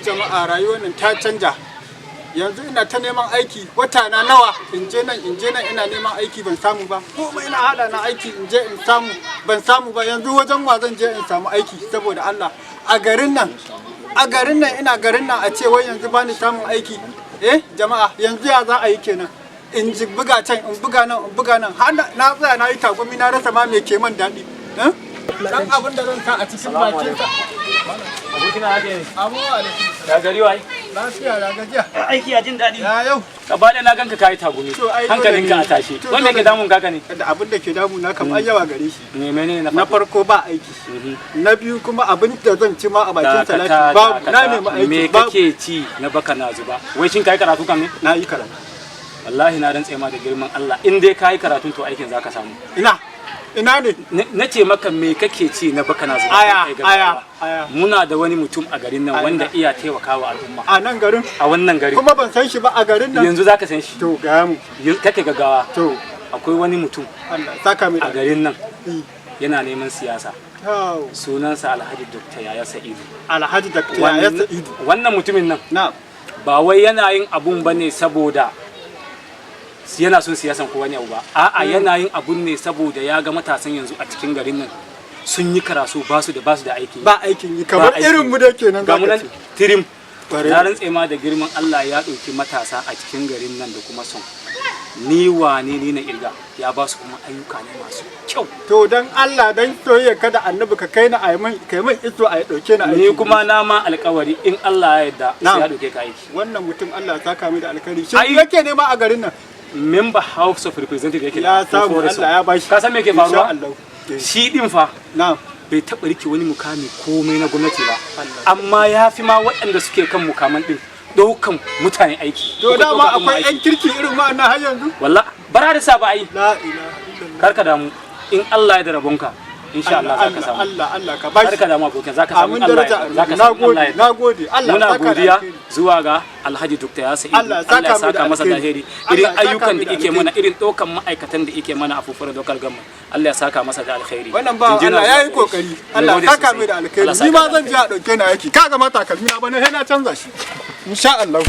Jama'a, rayuwar nan ta canja. Yanzu ina ta neman aiki, wata na nawa, in je nan, in je nan, ina neman aiki ban samu ba. Komai na hada na aiki, in je in samu, ban samu ba. Yanzu wajen wa zan je in samu aiki saboda Allah a garin nan? A garin nan, ina garin nan, a ce wai yanzu bani samun aiki. Eh jama'a, yanzu ya za a yi kenan? In ji buga can, in buga nan, in buga nan, har na tsaya na yi tagumi, na rasa ma me ke man daɗi, eh? Dan abin da zan sa a cikin bakin sa. Abokina, haka ne. Abu alaikum. Ya gari wai? Lafiya, ya gajiya? Aiki, ya jin daɗi? Ya yau? Gaba ɗaya na ganka kayi tagumi. To, ai dole Hankalinka ne. a tashi. To, Wanda dole ke damun kaka ne? Da abin da ke damu na kam ai yawa gare shi. Me menene na? Na farko, ba aiki. Na biyu kuma, abin da zan ci ma a bakin salati babu. Na nemi aiki, Me babu. kake ci na baka na zuba? Wai shin kai karatu kam ne? Na yi karatu. Wallahi na rantse ma da girman Allah, in dai kayi karatun, to aikin zaka samu. Ina ina ne? Na ce maka, me kake ci na baka na zuba? Aya. Kai gaggawa. Aya, aya. Muna da wani mutum a garin nan Aya. wanda iya taimakawa al'umma. A nan garin? A wannan garin. Kuma ban san shi ba a garin nan. Yanzu zaka san shi. To, ga mu. Kake gaggawa. To. Akwai wani mutum Allah saka mai a garin nan Eh. yana neman siyasa. To. Sunansa Alhaji Dr. Yaya Sa'idu. Alhaji Dr. Yaya Sa'idu. Wannan mutumin nan Na. ba wai yana yin abun bane saboda yana son siyasan ko wani abu ba. A'a, yana yin abun ne saboda ya ga matasan yanzu a cikin garin nan sun yi karatu, ba su da aiki. Ba aikin yi, kamar Ba aiki. irin mu da kenan. Ga mu zaka nan ce. tirim. Kwarai. Na rantse ma da girman Allah, ya ɗauki matasa a cikin garin nan da kuma son ni wane ni na irga, ya ba su kuma ayyuka ne masu kyau. To, dan Allah, dan soyayya kada Annabi, ka kai ni a yi min, kai min iso a dauke ni aiki. Ni kuma na ma alkawari, in Allah ya yarda, sai Na'am. ya ɗauke ka aiki. Wannan mutum, Allah ya saka mai da alkhairi. Shi yake nema a garin nan? Member House of Representative yake. Ya samu. Ko Forest. Allah ya bashi. Ka san me ke Insha faruwa? Allah. Eh. Shi din fa Na'am. bai taɓa rike wani mukami komai na gwamnati ba, Allah. amma ya fi ma waɗanda suke kan mukaman ɗin ɗaukan mutane aiki. To, Ko dama ɗaukan al'umma akwai aiki. yan kirki irin wa'annan har yanzu. Walla bara da sa ba ai. La ilaha illallah. Karka damu, in Allah ya da rabonka, insha Allah zaka samu. Allah, Allah ka bashi. Karka damu abokin, zaka samu. Amin. Allah Daraja. ya zaka Na samu, Allah gode. ya Na gode, Allah Muna saka da godiya alheri. zuwa ga Alhaji Dr. Yasa Idu. Allah ya saka Allah ya mu da saka masa da alheri. alheri. Allah Irin ya saka ayyukan mu da da yake alheri. mana, irin ɗaukan ma'aikatan da yake mana a Fufore Local Government, Allah ya saka masa da alheri. Wannan ba Jinjina Allah zuwa ya yi gare shi. kokari. Mun Allah gode ya saka sosai. mai da alheri. Allah Ni saka ma da zan je a dauke ni aiki. Kaga ma takalmi na bane, sai na canza shi insha Allah.